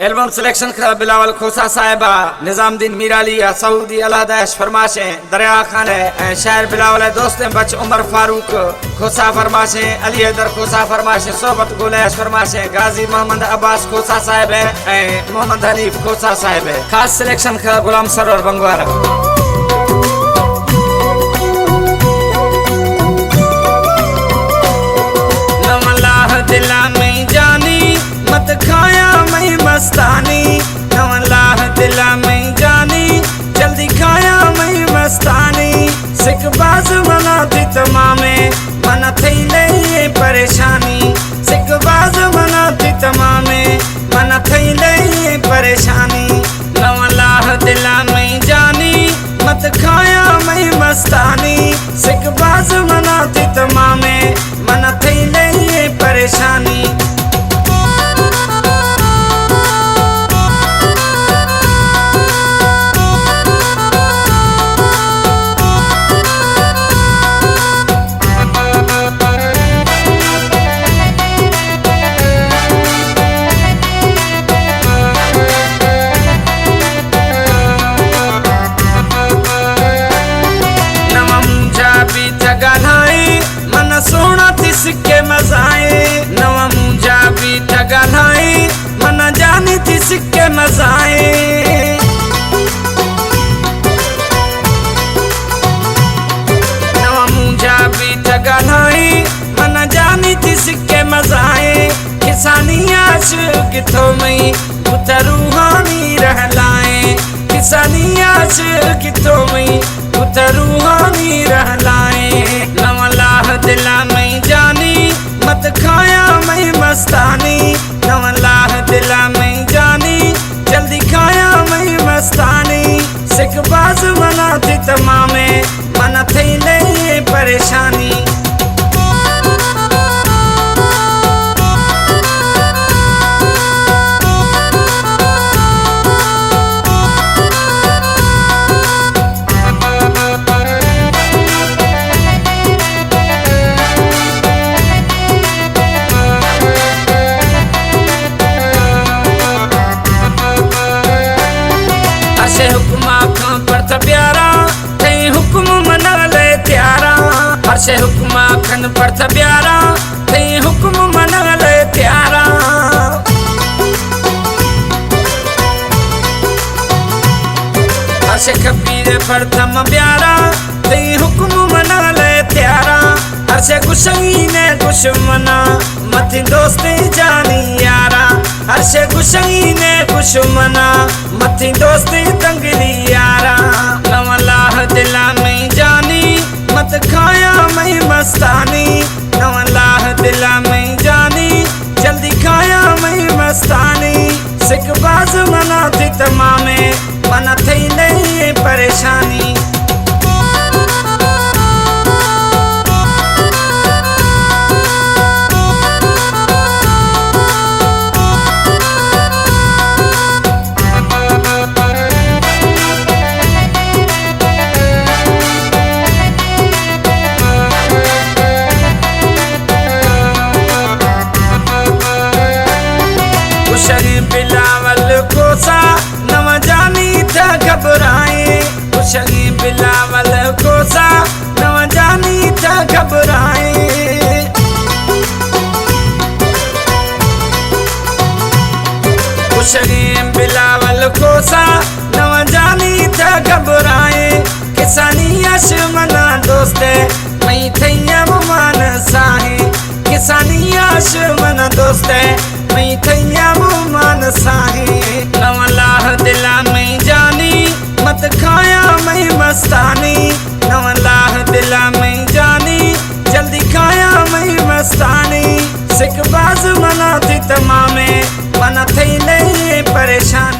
Album selection کھا بلاول کھوسا صاحب ءَ، نظام الدین میرالی ءَ، سعودی علیحدہ اش فرمائشیں، دریا خان ءِ، اے شاعر بلاول ءِ دوستیں بچ عمر فاروق کھوسا فرمائشیں، علی حیدر کھوسا فرمائشیں، صحبت گل ءِ اش فرمائشیں، غازی محمد عباس کھوسا صاحب ءِ، اے محمد حنیف کھوسا صاحب ءِ۔ خاص سلیکشن کھا غلام سرور بنگوار ءَ۔ نواں لاہ دلا مئی جانی، مت کھایا مئی مستانی۔ نواں لاہ دلا مئی جانی، جلدی کھایا مئی مستانی۔ سک باز منا تئی تمامیں، منا تئی لئی پریشانی۔ سک باز منا تئی تمامیں، منا تئی لئی پریشانی۔ نواں لاہ دلا مئی جانی، مت کھایا مئی مستانی۔ سک باز منا تئی تمامیں، منا تئی لئی پریشانی۔ نواں مونجھا بیت ءَ گالھائیں، من سونا تئی سکے مزائیں۔ نواں مونجھا بیت ءَ گالھائیں، من جانی تئی سکے مزائیں۔ نواں مونجھا بیت ءَ گالھائیں، من جانی تئی سکے مزائیں۔ کسانی عاشق تو مئی، بوت روحانی رہلائیں۔ کسانی عاشق تو مئی، بوت روحانی رہلائیں۔ نواں لاہ دلا مئی جانی، مت کھایا مئی مستانی۔ نواں لاہ دلا مئی جانی، جلدی کھایا مئی مستانی۔ سک باز منا تئی تمامیں، منا تئی لئی پریشانی۔ ہر شے حکم ءَ کھن پرت بیاراں، تئی حکم منال ءَ تیاراں۔ ہر شے حکم ءَ کھن پرت بیاراں، تئی حکم منال ءَ تیاراں۔ ہر شے کپیر پرت مہ بیاراں، تئی حکم منال ءَ تیاراں۔ ہر شے گشگی نے گشمنا، متی دوستی جانی یارا۔ ہر شے گشگی نے گشمنا، متی دوستی تنگلی یارا۔ نواں لاہ دلا مئی جانی، مت کھایا مئی مستانی۔ نواں لاہ دلا مئی جانی، جلدی کھایا مئی مستانی۔ سک باز منا تئی تمامیں، منا تئی لئی پریشانی۔ گشگیں بلاول کھوسا، نواں جانی تہ گھبرائیں۔ گشگیں بلاول کھوسا، نواں جانی تہ گھبرائیں۔ گشگیں بلاول کھوسا، نواں جانی تہ گھبرائیں۔ کسانی اش منا دوست ءَ، مئی تئی ءَ مہ مانساہیں۔ کسانی اش منا دوست ءَ، مئی تئی ءَ مہ مانساہیں۔ نواں لاہ دلا مئی جانی، مت کھایا مئی مستانی۔ نواں لاہ دلا مئی جانی، جلدی کھایا مئی مستانی۔ سک باز منا تئی تمامیں، منا تئی لئی پریشانی۔